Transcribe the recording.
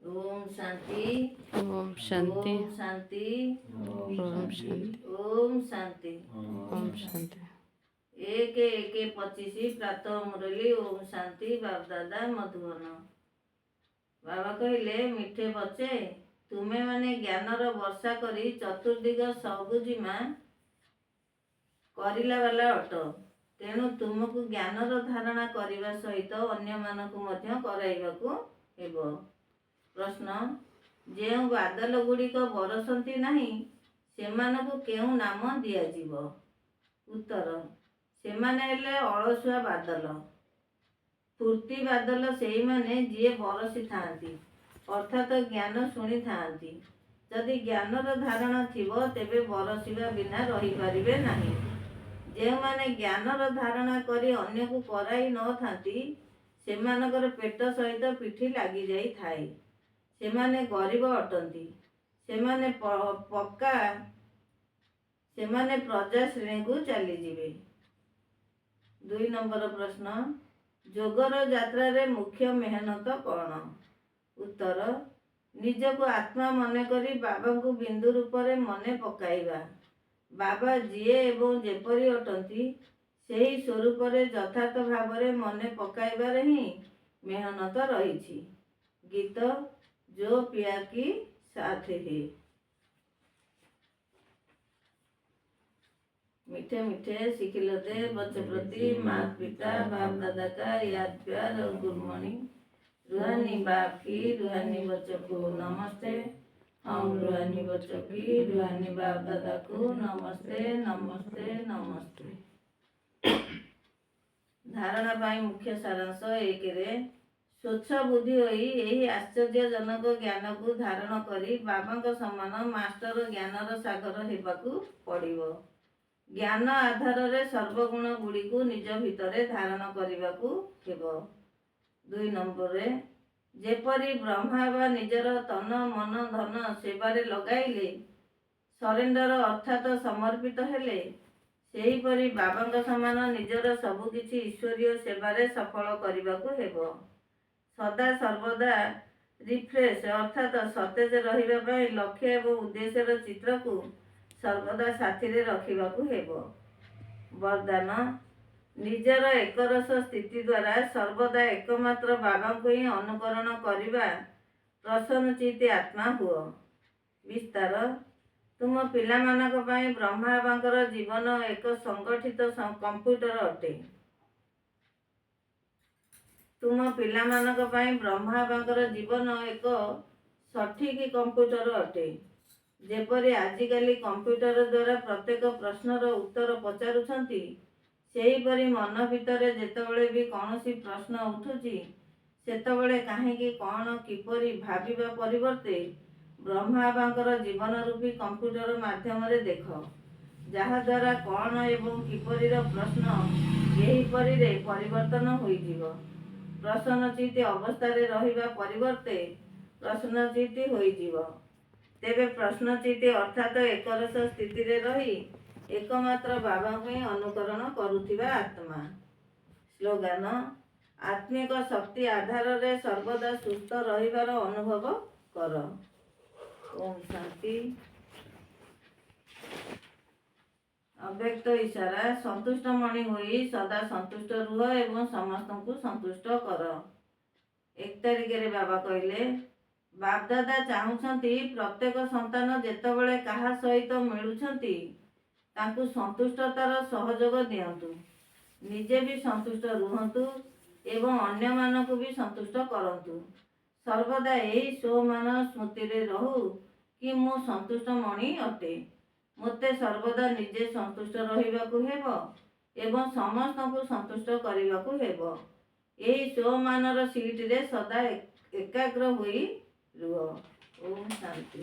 ଓମ୍ ଶାନ୍ତି। ଓମ୍ ଶାନ୍ତି। ଓମ୍ ଶାନ୍ତି। ଓମ୍ ଶାନ୍ତି। ଓମ୍ ଶାନ୍ତି। ଓମ୍ ଶାନ୍ତି। 1/1/25, ପ୍ରାତଃ ମୁରଲୀ। ଓମ୍ ଶାନ୍ତି। ବାପଦାଦା, ମଧୁବନ। ବାବା କହିଲେ, ମିଠେ ବଚେ, ତୁମେମାନେ ଜ୍ଞାନର ବର୍ଷା କରି ଚତୁର୍ଦିଗ ସବୁଜିମା କରିଲା ବାଲା ଅଟ। ତେଣୁ ତୁମକୁ ଜ୍ଞାନର ଧାରଣା କରିବା ସହିତ ଅନ୍ୟମାନଙ୍କୁ ମଧ୍ୟ କରାଇବାକୁ ହେବ। ପ୍ରଶ୍ନ: ଯେଉଁ ବାଦଲ ଗୁଡ଼ିକ ବରସନ୍ତି ନାହିଁ, ସେମାନଙ୍କୁ କେଉଁ ନାମ ଦିଆଯିବ? ଉତ୍ତର: ସେମାନେ ହେଲେ ଅଳସୁଆ ବାଦଲ। ଫୁର୍ତ୍ତି ବାଦଲ ସେଇମାନେ, ଯିଏ ବରସିଥାନ୍ତି, ଅର୍ଥାତ ଜ୍ଞାନ ଶୁଣିଥାନ୍ତି। ଯଦି ଜ୍ଞାନର ଧାରଣା ଥିବ, ତେବେ ବରସିବା ବିନା ରହିପାରିବେ ନାହିଁ। ଯେଉଁମାନେ ଜ୍ଞାନର ଧାରଣା କରି ଅନ୍ୟକୁ କରାଇ ନଥାନ୍ତି, ସେମାନଙ୍କର ପେଟ ସହିତ ପିଠି ଲାଗିଯାଇଥାଏ। ସେମାନେ ଗରିବ ଅଟନ୍ତି। ସେମାନେ ପକ୍କା ସେମାନେ ପ୍ରଜା ଶ୍ରେଣୀକୁ ଚାଲିଯିବେ। 2 ନମ୍ବର ପ୍ରଶ୍ନ: ଯୋଗର ଯାତ୍ରାରେ ମୁଖ୍ୟ ମେହନତ କ'ଣ? ଉତ୍ତର: ନିଜକୁ ଆତ୍ମା ମନେକରି ବାବାଙ୍କୁ ବିନ୍ଦୁ ରୂପରେ ମନେ ପକାଇବା। ବାବା ଯିଏ ଏବଂ ଯେପରି ଅଟନ୍ତି, ସେହି ସ୍ୱରୂପରେ ଯଥାର୍ଥ ଭାବରେ ମନେ ପକାଇବାରେ ହିଁ ମେହନତ ରହିଛି। ଗୀତ: जो पिया की साथ है। मीठे मीठे सिखिलते बच्चों प्रति माता पिता बाप दादा का याद, प्यार और गुड मॉर्निंग। रूहानी बाप की रूहानी बच्चों को नमस्ते। हम रूहानी बच्चों की रूहानी बाप दादा को नमस्ते, नमस्ते, नमस्ते। ଧାରଣା ପାଇଁ ମୁଖ୍ୟ ସାରାଂଶ। 1ରେ, ସ୍ୱଚ୍ଛ ବୁଦ୍ଧି ହୋଇ ଏହି ଆଶ୍ଚର୍ଯ୍ୟଜନକ ଜ୍ଞାନକୁ ଧାରଣ କରି ବାବାଙ୍କ ସମାନ ମାଷ୍ଟର ଜ୍ଞାନର ସାଗର ହେବାକୁ ପଡ଼ିବ। ଜ୍ଞାନ ଆଧାରରେ ସର୍ବଗୁଣ ଗୁଡ଼ିକୁ ନିଜ ଭିତରେ ଧାରଣ କରିବାକୁ ହେବ। 2 ନମ୍ବରରେ, ଯେପରି ବ୍ରହ୍ମା ବାବା ନିଜର ତନ, ମନ, ଧନ ସେବାରେ ଲଗାଇଲେ, ସରେଣ୍ଡର ଅର୍ଥାତ ସମର୍ପିତ ହେଲେ, ସେହିପରି ବାବାଙ୍କ ସମାନ ନିଜର ସବୁକିଛି ଈଶ୍ୱରୀୟ ସେବାରେ ସଫଳ କରିବାକୁ ହେବ। ସଦା ସର୍ବଦା ରିଫ୍ରେଶ ଅର୍ଥାତ ସତେଜ ରହିବା ପାଇଁ ଲକ୍ଷ୍ୟ ଏବଂ ଉଦ୍ଦେଶ୍ୟର ଚିତ୍ରକୁ ସର୍ବଦା ସାଥିରେ ରଖିବାକୁ ହେବ। ବରଦାନ: ନିଜର ଏକରସ ସ୍ଥିତି ଦ୍ୱାରା ସର୍ବଦା ଏକମାତ୍ର ବାବାଙ୍କୁ ହିଁ ଅନୁକରଣ କରିବା ପ୍ରସନ୍ନଚିତ ଆତ୍ମା ହୁଅ। ବିସ୍ତାର: ତୁମ ପିଲାମାନଙ୍କ ପାଇଁ ବ୍ରହ୍ମା ବାବାଙ୍କର ଜୀବନ ଏକ ସଂଗଠିତ କମ୍ପ୍ୟୁଟର ଅଟେ। ତୁମ ପିଲାମାନଙ୍କ ପାଇଁ ବ୍ରହ୍ମା ବାବାଙ୍କର ଜୀବନ ଏକ ସଠିକ କମ୍ପ୍ୟୁଟର ଅଟେ। ଯେପରି ଆଜିକାଲି କମ୍ପ୍ୟୁଟର ଦ୍ୱାରା ପ୍ରତ୍ୟେକ ପ୍ରଶ୍ନର ଉତ୍ତର ପଚାରୁଛନ୍ତି, ସେହିପରି ମନ ଭିତରେ ଯେତେବେଳେ ବି କୌଣସି ପ୍ରଶ୍ନ ଉଠୁଛି, ସେତେବେଳେ କାହିଁକି, କ'ଣ, କିପରି ଭାବିବା ପରିବର୍ତ୍ତେ ବ୍ରହ୍ମା ବାବାଙ୍କର ଜୀବନ ରୂପୀ କମ୍ପ୍ୟୁଟର ମାଧ୍ୟମରେ ଦେଖ, ଯାହାଦ୍ୱାରା କ'ଣ ଏବଂ କିପରିର ପ୍ରଶ୍ନ ଏହିପରିରେ ପରିବର୍ତ୍ତନ ହୋଇଯିବ। ପ୍ରଶ୍ନଚିତ ଅବସ୍ଥାରେ ରହିବା ପରିବର୍ତ୍ତେ ପ୍ରସନ୍ନଚିତ ହୋଇଯିବ। ତେବେ ପ୍ରସନ୍ନଚିତ ଅର୍ଥାତ ଏକରସ ସ୍ଥିତିରେ ରହି ଏକମାତ୍ର ବାବାଙ୍କୁ ହିଁ ଅନୁକରଣ କରୁଥିବା ଆତ୍ମା। ସ୍ଲୋଗାନ: ଆତ୍ମିକ ଶକ୍ତି ଆଧାରରେ ସର୍ବଦା ସୁସ୍ଥ ରହିବାର ଅନୁଭବ କର। ଓମ୍ ଶାନ୍ତି। ଅବ୍ୟକ୍ତ ଇଶାରା: ସନ୍ତୁଷ୍ଟ ମଣି ହୋଇ ସଦା ସନ୍ତୁଷ୍ଟ ରୁହ ଏବଂ ସମସ୍ତଙ୍କୁ ସନ୍ତୁଷ୍ଟ କର। 1 ତାରିଖରେ ବାବା କହିଲେ, ବାପଦାଦା ଚାହୁଁଛନ୍ତି, ପ୍ରତ୍ୟେକ ସନ୍ତାନ ଯେତେବେଳେ କାହା ସହିତ ମିଳୁଛନ୍ତି, ତାଙ୍କୁ ସନ୍ତୁଷ୍ଟତାର ସହଯୋଗ ଦିଅନ୍ତୁ। ନିଜେ ବି ସନ୍ତୁଷ୍ଟ ରୁହନ୍ତୁ ଏବଂ ଅନ୍ୟମାନଙ୍କୁ ବି ସନ୍ତୁଷ୍ଟ କରନ୍ତୁ। ସର୍ବଦା ଏହି ସ୍ୱମାନ ସ୍ମୃତିରେ ରହୁ କି ମୁଁ ସନ୍ତୁଷ୍ଟ ମଣି ଅଟେ। ମୋତେ ସର୍ବଦା ନିଜେ ସନ୍ତୁଷ୍ଟ ରହିବାକୁ ହେବ ଏବଂ ସମସ୍ତଙ୍କୁ ସନ୍ତୁଷ୍ଟ କରିବାକୁ ହେବ। ଏହି ସ୍ୱମାନର ସିଟରେ ସଦା ଏକାଗ୍ର ହୋଇ ରୁହ। ଓମ୍ ଶାନ୍ତି।